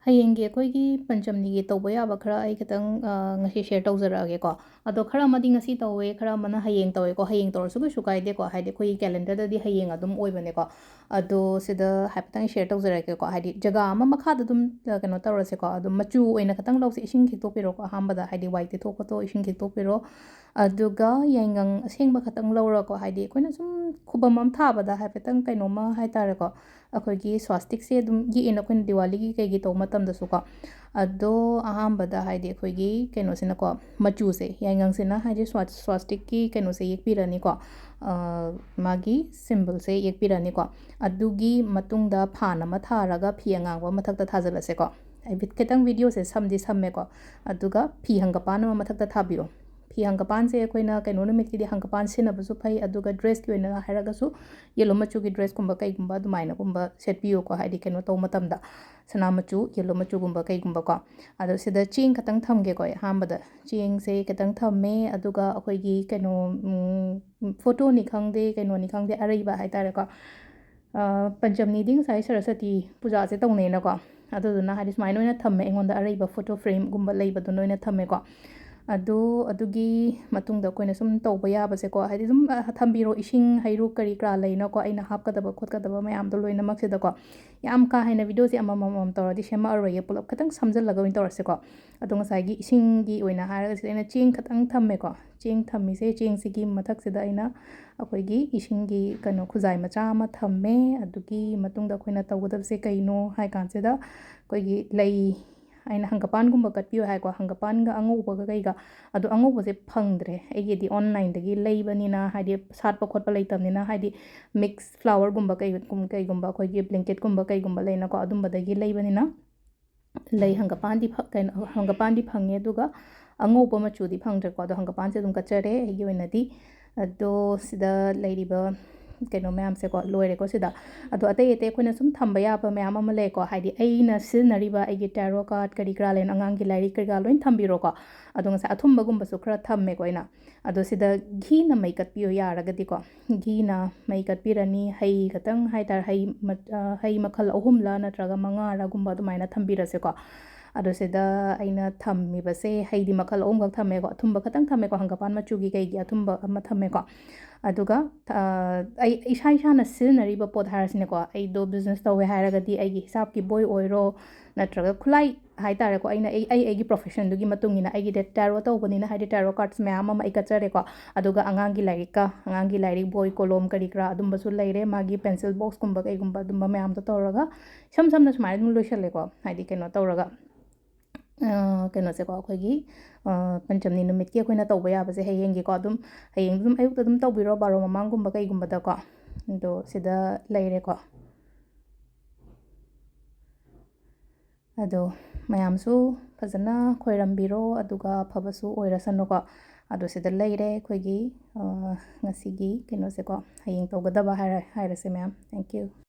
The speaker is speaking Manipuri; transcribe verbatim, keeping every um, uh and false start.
ꯍꯌꯦꯡꯒꯤ ꯑꯩꯈꯣꯏꯒꯤ ꯄꯟꯆꯝꯅꯤꯒꯤ ꯇꯧꯕ ꯌꯥꯕ ꯈꯔ ꯑꯩ ꯈꯤꯇꯪ, ꯑ, ꯉꯁꯤ share ꯇꯧꯖꯔꯛꯑꯒꯦꯀꯣ꯫ ꯑꯗꯣ ꯈꯔ ꯑꯃꯗꯤ ꯉꯁꯤ ꯇꯧꯋꯦ, ꯈꯔ ꯑꯃꯅ ꯍꯌꯦꯡ ꯇꯧꯋꯦꯀꯣ꯫ ꯍꯌꯦꯡ ꯇꯧꯔꯁꯨ ꯀꯩꯁꯨ ꯀꯥꯏꯗꯦꯀꯣ, ꯍꯥꯏꯗꯤ ꯑꯩꯈꯣꯏꯒꯤ calendarꯗꯗꯤ ꯍꯌꯦꯡ ꯑꯗꯨꯝ ꯑꯣꯏꯕꯅꯦꯀꯣ꯫ ꯑꯗꯣ ꯁꯤꯗ ꯍꯥꯏꯐꯦꯠꯇꯪ share ꯇꯧꯖꯔꯛꯀꯦꯀꯣ, ꯍꯥꯏꯗꯤ ꯖꯒꯥ ꯑꯃ ꯃꯈꯥꯗ ꯑꯗꯨꯝ, ꯑ, ꯀꯩꯅꯣ ꯇꯧꯔꯁꯦꯀꯣ꯫ ꯑꯗꯨꯝ ꯃꯆꯨ ꯑꯣꯏꯅ ꯈꯤꯇꯪ ꯂꯧꯁꯦ, ꯏꯁꯤꯡ ꯈꯤꯛꯇꯣꯛꯄꯤꯔꯣꯀꯣ꯫ ꯑꯍꯥꯟꯕꯗ ꯍꯥꯏꯗꯤ ꯋꯥꯏ ꯇꯩꯊꯣꯛ ꯈꯣꯠꯇꯣꯛ ꯏꯁꯤꯡ ꯈꯤꯛꯇꯣꯛꯄꯤꯔꯣ꯫ ꯑꯗꯨꯒ ꯌꯥꯏꯉꯪ ꯑꯁꯦꯡꯕ ꯈꯛꯇꯪ ꯂꯧꯔꯀꯣ, ꯍꯥꯏꯗꯤ ꯑꯩꯈꯣꯏꯅ ꯁꯨꯝ ꯈꯨꯕꯝ ꯑꯃ ꯊꯥꯕꯗ ꯍꯥꯏꯐꯦꯠꯇꯪ ꯀꯩꯅꯣꯝꯃ ꯍꯥꯏꯇꯥꯔꯦꯀꯣ, ꯑꯩꯈꯣꯏꯒꯤ ꯁ꯭ꯋꯥꯁꯇꯤꯛꯁꯦ ꯑꯗꯨꯝ ꯌꯦꯛꯑꯦꯅ ꯑꯩꯈꯣꯏꯅ ꯗꯤꯋꯥꯂꯤꯒꯤ ꯀꯩꯒꯤ ꯇꯧꯕ ꯃꯇꯝꯗꯁꯨꯀꯣ꯫ ꯑꯗꯣ ꯑꯍꯥꯟꯕꯗ ꯍꯥꯏꯗꯤ ꯑꯩꯈꯣꯏꯒꯤ ꯀꯩꯅꯣꯁꯤꯅꯀꯣ, ꯃꯆꯨꯁꯦ, ꯌꯥꯏꯉꯪꯁꯤꯅ ꯍꯥꯏꯗꯤ ꯁ꯭ꯋꯥ-, ꯁ꯭ꯋꯥꯁꯇꯤꯛꯀꯤ ꯀꯩꯅꯣꯁꯦ ꯌꯦꯛꯄꯤꯔꯅꯤꯀꯣ, ꯑ, ꯃꯥꯒꯤ symbolꯁꯦ ꯌꯦꯛꯄꯤꯔꯅꯤꯀꯣ꯫ ꯑꯗꯨꯒꯤ ꯃꯇꯨꯡꯗ ꯐꯥꯟ ꯑꯃ ꯊꯥꯔꯒ ꯐꯤ ꯑꯉꯥꯡꯕ ꯃꯊꯛꯇ ꯊꯥꯖꯤꯜꯂꯁꯦꯀꯣ꯫ ꯑꯩ ꯚꯤꯠ-, ꯈꯤꯇꯪ videoꯁꯦ ꯁꯝꯗꯤ ꯁꯝꯃꯦꯀꯣ꯫ ꯑꯗꯨꯒ ꯐꯤ ꯍꯪꯒꯄꯥꯟ ꯑꯃ ꯃꯊꯛꯇ ꯊꯥꯕꯤꯌꯣ꯫ ꯐꯤ ꯍꯪꯒꯄꯥꯟꯁꯦ ꯑꯩꯈꯣꯏꯅ ꯀꯩꯅꯣ ꯅꯨꯃꯤꯠꯀꯤꯗꯤ ꯍꯪꯒꯄꯥꯟ ꯁꯤꯖꯤꯟꯅꯕꯁꯨ ꯐꯩ, ꯑꯗꯨꯒ dressꯀꯤ ꯑꯣꯏꯅ ꯍꯥꯏꯔꯒꯁꯨ yellow ꯃꯆꯨꯒꯤ dressꯀꯨꯝꯕ ꯀꯩꯒꯨꯝꯕ ꯑꯗꯨꯃꯥꯏꯅꯒꯨꯝꯕ ꯁꯦꯠꯄꯤꯌꯨꯀꯣ, ꯍꯥꯏꯗꯤ ꯀꯩꯅꯣ ꯇꯧꯕ ꯃꯇꯝꯗ, ꯁꯅꯥ ꯃꯆꯨ, yellow ꯃꯆꯨꯒꯨꯝꯕ ꯀꯩꯒꯨꯝꯕꯀꯣ꯫ ꯑꯗꯣ ꯁꯤꯗ ꯆꯦꯡ ꯈꯛꯇꯪ ꯊꯝꯒꯦꯀꯣ꯫ ꯑꯩ ꯑꯍꯥꯟꯕꯗ ꯆꯦꯡꯁꯦ ꯈꯤꯇꯪ ꯊꯝꯃꯦ, ꯑꯗꯨꯒ ꯑꯩꯈꯣꯏꯒꯤ ꯀꯩꯅꯣ, ꯎꯝ, photoꯅꯤ ꯈꯪꯗꯦ, ꯀꯩꯅꯣꯅꯤ ꯈꯪꯗꯦ, ꯑꯔꯩꯕ ꯍꯥꯏꯇꯥꯔꯦꯀꯣ꯫ ꯑ, ꯄꯟꯆꯝꯅꯤꯗꯤ ꯉꯁꯥꯏ ꯁꯔꯁꯋꯇꯤ ꯄꯨꯖꯥꯁꯦ ꯇꯧꯅꯩꯅꯀꯣ, ꯑꯗꯨꯗꯨꯅ ꯍꯥꯏꯗꯤ ꯁꯨꯃꯥꯏꯅ ꯑꯣꯏꯅ ꯊꯝꯃꯦ, ꯑꯩꯉꯣꯟꯗ ꯑꯔꯩꯕ photo frameꯒꯨꯝꯕ ꯂꯩꯕꯗꯨꯅ ꯑꯣꯏꯅ ꯊꯝꯃꯦꯀꯣ꯫ ꯑꯗꯣ ꯑꯗꯨꯒꯤ ꯃꯇꯨꯡꯗ ꯑꯩꯈꯣꯏꯅ ꯁꯨꯝ ꯇꯧꯕ ꯌꯥꯕꯁꯦꯀꯣ, ꯍꯥꯏꯗꯤ ꯁꯨꯝ, ꯑ, ꯊꯝꯕꯤꯔꯣ, ꯏꯁꯤꯡ ꯍꯩꯔꯨꯛ ꯀꯔꯤ ꯀꯔꯥ ꯂꯩꯅꯀꯣ, ꯑꯩꯅ ꯍꯥꯞꯀꯗꯕ ꯈꯣꯠꯀꯗꯕ ꯃꯌꯥꯝꯗꯣ ꯂꯣꯏꯅꯃꯛꯁꯤꯗꯀꯣ꯫ ꯌꯥꯝ ꯀꯥ ꯍꯦꯟꯅ videoꯁꯦ ꯑꯃꯃꯝ ꯑꯃꯃꯝ ꯇꯧꯔꯗꯤ ꯁꯦꯝꯃꯛꯑꯔꯣꯏꯒꯦ, ꯄꯨꯂꯞ ꯈꯤꯇꯪ ꯁꯝꯖꯜꯂꯒ ꯑꯣꯏꯅ ꯇꯧꯔꯁꯤꯀꯣ꯫ ꯑꯗꯣ ꯉꯁꯥꯏꯒꯤ ꯏꯁꯤꯡꯒꯤ ꯑꯣꯏꯅ ꯍꯥꯏꯔꯒ ꯁꯤꯗ ꯑꯩꯅ ꯆꯦꯡ ꯈꯤꯇꯪ ꯊꯝꯃꯦꯀꯣ꯫ ꯆꯦꯡ ꯊꯝꯃꯤꯁꯦ, ꯆꯦꯡꯁꯤꯒꯤ ꯃꯊꯛꯁꯤꯗ ꯑꯩꯅ ꯑꯩꯈꯣꯏꯒꯤ ꯏꯁꯤꯡꯒꯤ ꯀꯩꯅꯣ ꯈꯨꯖꯥꯏ ꯃꯆꯥ ꯑꯃ ꯊꯝꯃꯦ꯫ ꯑꯗꯨꯒꯤ ꯃꯇꯨꯡꯗ ꯑꯩꯈꯣꯏꯅ ꯇꯧꯒꯗꯕꯁꯦ ꯀꯩꯅꯣ ꯍꯥꯏ ꯀꯥꯟꯁꯤꯗ, ꯑꯩꯈꯣꯏꯒꯤ ꯂꯩ, ꯑꯩꯅ ꯍꯪꯒꯄꯥꯟꯒꯨꯝꯕ ꯀꯠꯄꯤꯌꯨ ꯍꯥꯏꯀꯣ, ꯍꯪꯒꯄꯥꯟꯒ ꯑꯉꯧꯕꯒ ꯀꯩꯒ꯫ ꯑꯗꯣ ꯑꯉꯧꯕꯁꯦ ꯐꯪꯗ꯭ꯔꯦ, ꯑꯩꯒꯤꯗꯤ onlineꯗꯒꯤ ꯂꯩꯕꯅꯤꯅ, ꯍꯥꯏꯗꯤ ꯁꯥꯠꯄ ꯈꯣꯠꯄ ꯂꯩꯇꯕꯅꯤꯅ, ꯍꯥꯏꯗꯤ mix flowerꯒꯨꯝꯕ ꯀꯩ-, ꯀꯩꯒꯨꯝꯕ, ꯑꯩꯈꯣꯏꯒꯤ blanketꯀꯨꯝꯕ ꯀꯩꯒꯨꯝꯕ ꯂꯩꯅꯀꯣ, ꯑꯗꯨꯝꯕꯗꯒꯤ ꯂꯩꯕꯅꯤꯅ꯫ ꯂꯩ ꯍꯪꯒꯄꯥꯟꯗꯤ ꯐ-, ꯀꯩꯅꯣ, ꯍꯪꯒꯄꯥꯟꯗꯤ ꯐꯪꯉꯦ, ꯑꯗꯨꯒ ꯑꯉꯧꯕ ꯃꯆꯨꯗꯤ ꯐꯪꯗ꯭ꯔꯦꯀꯣ꯫ ꯑꯗꯣ ꯍꯪꯒꯄꯥꯟꯁꯦ ꯑꯗꯨꯝ ꯀꯠꯆꯔꯦ ꯑꯩꯒꯤ ꯑꯣꯏꯅꯗꯤ꯫ ꯑꯗꯣ ꯁꯤꯗ ꯂꯩꯔꯤꯕ ꯀꯩꯅꯣ ꯃꯌꯥꯝꯁꯦꯀꯣ ꯂꯣꯏꯔꯦꯀꯣ ꯁꯤꯗ꯫ ꯑꯗꯣ ꯑꯇꯩ ꯑꯇꯩ ꯑꯩꯈꯣꯏꯅ ꯁꯨꯝ ꯊꯝꯕ ꯌꯥꯕ ꯃꯌꯥꯝ ꯑꯃ ꯂꯩꯀꯣ, ꯍꯥꯏꯗꯤ ꯑꯩꯅ ꯁꯤꯖꯤꯟꯅꯔꯤꯕ ꯑꯩꯒꯤ tarot card ꯀꯔꯤ ꯀꯔꯥ ꯂꯩꯅ, ꯑꯉꯥꯡꯒꯤ ꯂꯥꯏꯔꯤꯛ ꯀꯔꯤ ꯀꯔꯥ ꯂꯣꯏ ꯊꯝꯕꯤꯔꯣꯀꯣ꯫ ꯑꯗꯣ ꯉꯁꯥꯏ ꯑꯊꯨꯝꯕꯒꯨꯝꯕꯁꯨ ꯈꯔ ꯊꯝꯃꯦꯀꯣ ꯑꯩꯅ꯫ ꯑꯗꯣ ꯁꯤꯗ ꯘꯤꯅ ꯃꯩ ꯀꯠꯄꯤꯌꯣ ꯌꯥꯔꯒꯗꯤꯀꯣ꯫ ꯘꯤꯅ ꯃꯩ ꯀꯠꯄꯤꯔꯅꯤ, ꯍꯩ ꯈꯛꯇꯪ ꯍꯥꯏꯇꯥꯔꯦ, ꯍꯩ ꯃ-, ꯑ, ꯍꯩ ꯃꯈꯜ ꯑꯍꯨꯝꯂ ꯅꯠꯇ꯭ꯔꯒ ꯃꯉꯥꯔꯒꯨꯝꯕ ꯑꯗꯨꯃꯥꯏꯅ ꯊꯝꯕꯤꯔꯁꯦꯀꯣ꯫ ꯑꯗꯣ ꯁꯤꯗ ꯑꯩꯅ ꯊꯝꯃꯤꯕꯁꯦ ꯍꯩꯗꯤ ꯃꯈꯜ ꯑꯍꯨꯝꯈꯛ ꯊꯝꯃꯦꯀꯣ, ꯑꯊꯨꯝꯕ ꯈꯛꯇꯪ ꯊꯝꯃꯦꯀꯣ, ꯍꯪꯒꯄꯥꯟ ꯃꯆꯨꯒꯤ ꯀꯩꯒꯤ ꯑꯊꯨꯝꯕ ꯑꯃ ꯊꯝꯃꯦꯀꯣ꯫ ꯑꯗꯨꯒ, ꯑ, ꯑꯩ ꯏꯁꯥ ꯏꯁꯥꯅ ꯁꯤꯖꯤꯟꯅꯔꯤꯕ ꯄꯣꯠ ꯍꯥꯏꯔꯁꯤꯅꯦꯀꯣ, ꯑꯩꯗꯣ business ꯇꯧꯋꯦ ꯍꯥꯏꯔꯒꯗꯤ ꯑꯩꯒꯤ ꯍꯤꯁꯥꯞꯀꯤ ꯕꯣꯏ ꯑꯣꯏꯔꯣ, ꯅꯠꯇ꯭ꯔꯒ ꯈꯨꯠꯂꯥꯏ ꯍꯥꯏꯇꯥꯔꯦꯀꯣ, ꯑꯩꯅ ꯑꯩ, ꯑꯩ ꯑꯩꯒꯤ professionꯗꯨꯒꯤ ꯃꯇꯨꯡ ꯏꯟꯅ, ꯑꯩꯒꯤ tarot ꯇꯧꯕꯅꯤꯅ ꯍꯥꯏꯗꯤ tarot cards ꯃꯌꯥꯝ ꯑꯃ ꯑꯩ ꯀꯠꯆꯔꯦꯀꯣ꯫ ꯑꯗꯨꯒ ꯑꯉꯥꯡꯒꯤ ꯂꯥꯏꯔꯤꯛꯀ, ꯑꯉꯥꯡꯒꯤ ꯂꯥꯏꯔꯤꯛ, ꯕꯣꯏ, ꯀꯣꯂꯣꯝ ꯀꯔꯤ ꯀꯔꯥ ꯑꯗꯨꯝꯕꯁꯨ ꯂꯩꯔꯦ, ꯃꯥꯒꯤ pencil boxꯀꯨꯝꯕ ꯀꯩꯒꯨꯝꯕ ꯑꯗꯨꯝꯕ ꯃꯌꯥꯝꯗꯣ ꯇꯧꯔꯒ ꯏꯁꯝ ꯁꯝꯅ ꯁꯨꯃꯥꯏꯅ ꯑꯗꯨꯝ ꯂꯣꯏꯁꯜꯂꯦꯀꯣ, ꯍꯥꯏꯗꯤ ꯀꯩꯅꯣ ꯇꯧꯔꯒ꯫ ꯑ, ꯀꯩꯅꯣꯁꯦꯀꯣ, ꯑꯩꯈꯣꯏꯒꯤ, ꯑ, ꯄꯟꯆꯝꯅꯤ ꯅꯨꯃꯤꯠꯀꯤ ꯑꯩꯈꯣꯏꯅ ꯇꯧꯕ ꯌꯥꯕꯁꯦ ꯍꯌꯦꯡꯒꯤꯀꯣ, ꯑꯗꯨꯝ ꯍꯌꯦꯡ ꯑꯗꯨꯝ ꯑꯌꯨꯛꯇ ꯑꯗꯨꯝ ꯇꯧꯕꯤꯔꯣ, ꯕꯥꯔꯣ ꯃꯃꯥꯡꯒꯨꯝꯕ ꯀꯩꯒꯨꯝꯕꯗꯀꯣ꯫ ꯑꯗꯣ ꯁꯤꯗ ꯂꯩꯔꯦꯀꯣ꯫ ꯑꯗꯣ ꯃꯌꯥꯝꯁꯨ ꯐꯖꯅ ꯈꯣꯏꯔꯝꯕꯤꯔꯣ, ꯑꯗꯨꯒ ꯑꯐꯕꯁꯨ ꯑꯣꯏꯔꯁꯅꯨꯀꯣ꯫ ꯑꯗꯣ ꯁꯤꯗ ꯂꯩꯔꯦ ꯑꯩꯈꯣꯏꯒꯤ, ꯑ, ꯉꯁꯤꯒꯤ ꯀꯩꯅꯣꯁꯦꯀꯣ, ꯍꯌꯦꯡ ꯇꯧꯒꯗꯕ ꯍꯥꯏꯔ-, ꯍꯥꯏꯔꯁꯦ ꯃꯌꯥꯝ꯫ Thank you꯫